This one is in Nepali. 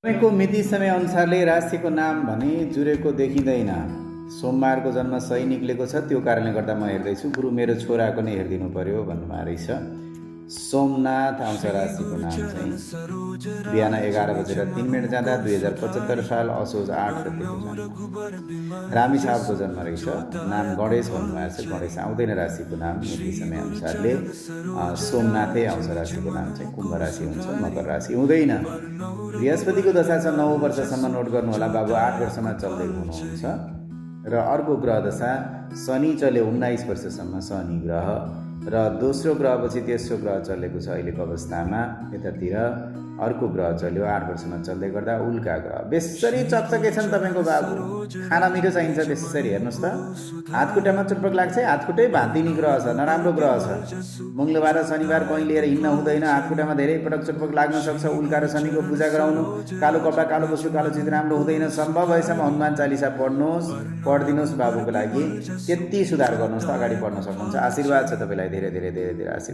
तपाईँको मिति समय अनुसारले राशिको नाम भने जुरेको देखिँदैन। सोमबारको जन्म सही निक्लेको छ, त्यो कारणले गर्दा म हेर्दैछु। गुरु मेरो छोराको नै हेरिदिनु पर्यो भन्नुभएको रहेछ। सोमनाथ आउँछ राशिको नाम चाहिँ। बिहान 11:03 जाँदा 2075 साल असोज 8 गतेको जन्म। रामी साहबको जन्म रहेछ। नाम गणेश भन्नुभएको छ। गणेश आउँदैन राशिको नाम मिति समय अनुसारले। सोमनाथै आउँछ राशिको नाम चाहिँ। कुम्भ राशि हुन्छ, मकर राशि हुँदैन। बृहस्पतिको दशा छ 9 वर्षसम्म, नोट गर्नु होला। बाबु 8 वर्षमा चल्दै हुनुहुन्छ। र अर्को ग्रह दशा शनि चल्यो 19 वर्षसम्म, शनि ग्रह। र दोस्रो ग्रहपछि तेस्रो ग्रह चलेको छ अहिलेको अवस्थामा। यतातिर अर्को ग्रह चल्यो 8 वर्षमा चल्दै गर्दा, उल्का ग्रह। बेसरी चकचके छन् तपाईँको बाबु। खाना मिठो चाहिन्छ बेसरी। हेर्नुहोस् त, हातखुट्टामा चुटपक लाग्छ। हातखुट्टै भाँतिने ग्रह छ, नराम्रो ग्रह छ। मङ्गलबार र शनिबार कहीँ लिएर हिँड्न हुँदैन। हातखुट्टामा धेरै पटक चुटपक लाग्न सक्छ। उल्का र शनिको पूजा गराउनु। कालो कपडा, कालो वस्तु, कालो चिज राम्रो हुँदैन। सम्भव भएसम्म हनुमान चालिसा पढिदिनुहोस् बाबुको लागि। त्यति सुधार गर्नुहोस् त, अगाडि बढ्न सक्नुहुन्छ। आशीर्वाद छ तपाईँलाई, धेरै धेरै धेरै धेरै आशीर्वाद।